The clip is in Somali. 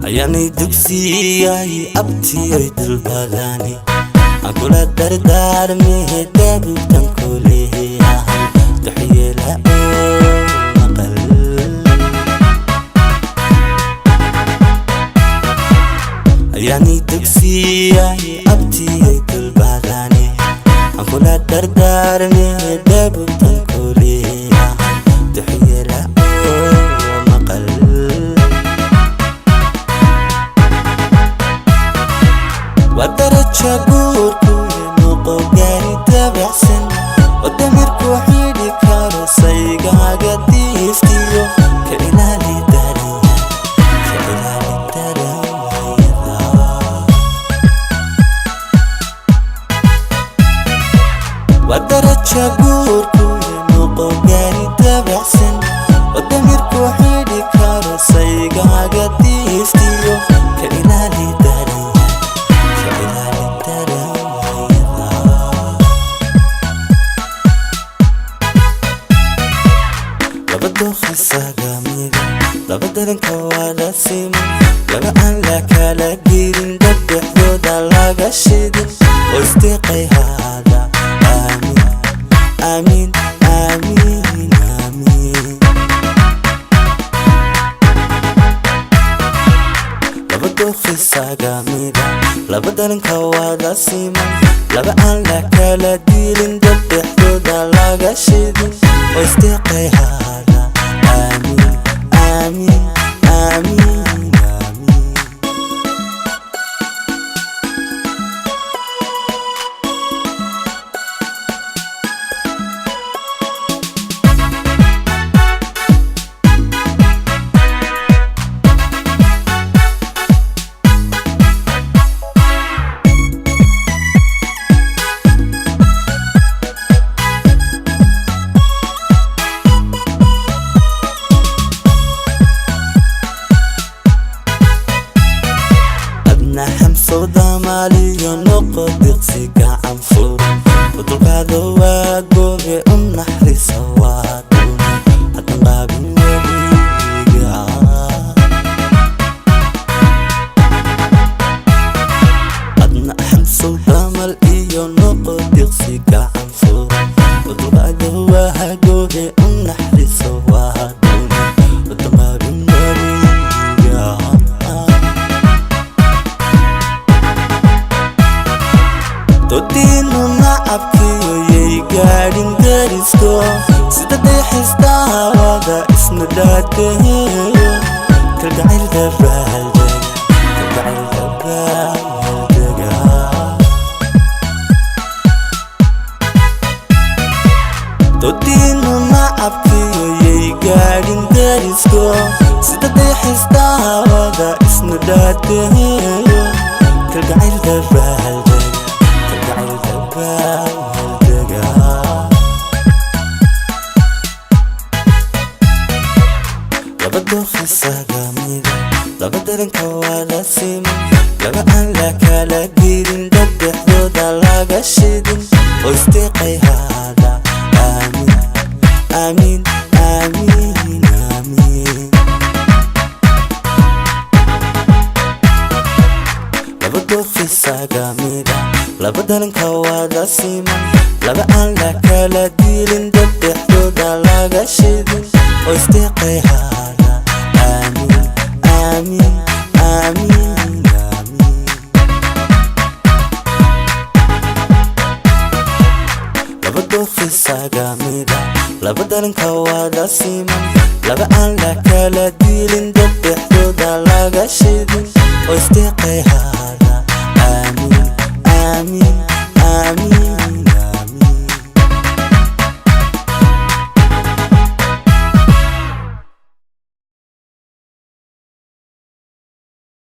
Ayaanay dugsiyay abtiyoy dulbadani aan kula dardaarmihe daabibtan ku leeyahay duxyeela oo maqal. Ayaanay dugsiyay abtiyoy dulbadani aan kula dardaarmihe daabibtan ku leeyahay duxyeela oo maqal. Waa daraja guurku noqo gaari dabacsan oo damirku xidhi karo saygaaga diiftiyo ka ilaali daraya, ka ilaali darayada. Waa daraja guurku noqo gaari dabacsan oo damirku xidhi karo saygaaga diiftiyo ka ilaali daraya, ka ilaali darayada. Laba dookhisaga mida, laba daranka waa la siman, laba aan la kala girin, dad dhexdooda laga shidin oo isdeeqay haada. Aamin, aamin, aamin, aamin. Laba dookhisaga mida, laba daranka waa la siman, laba aan la kala dilin, dad dhexdooda laga shidin oo isdeeqay haada. Aamin, aamin, aamin, aamin. Adna xamsow damaaliyo noqo diqsi gacan furan oo dulqaado, waa goobe u naxariisa, waa dhune haddan qaabin webiga. Adna xamsow damal iyo noqo diqsi gacan furan oo dulqaado, waa goobe u naxariisa, waa dhune haddan qaabin webiga. Dodiinu nacabkiyo yay gaadhin darisko sida dayaxistaawada isna dhaataheeyo kalgacayl dabaaldega, kalgacayl dabaaldega. Dodiinu nacabkiyo yay gaadhin darisko sida dayaxistaawada isna dhaataheeyo kalgacayl dabaaldega, kalgacayl dabaaldega. Laba dookhisaga mida, laba daranka waa la siman, laba aan la kala girin, dad dhexdooda laga shidin oo isdeeqay haada. Aamin, aamin, aamin, aamin. Laba dookhisaga mida, laba daranka waa la siman, laba aan la kala dilin, dad dhexdooda laga shidin oo isdeeqay haada. Aamin, aamin, aamin, aamin. Laba dookhisaga mida, laba daranka waa la siman, laba aan la kala dilin, dad dhexdooda laga shidin oo isdeeqay haada.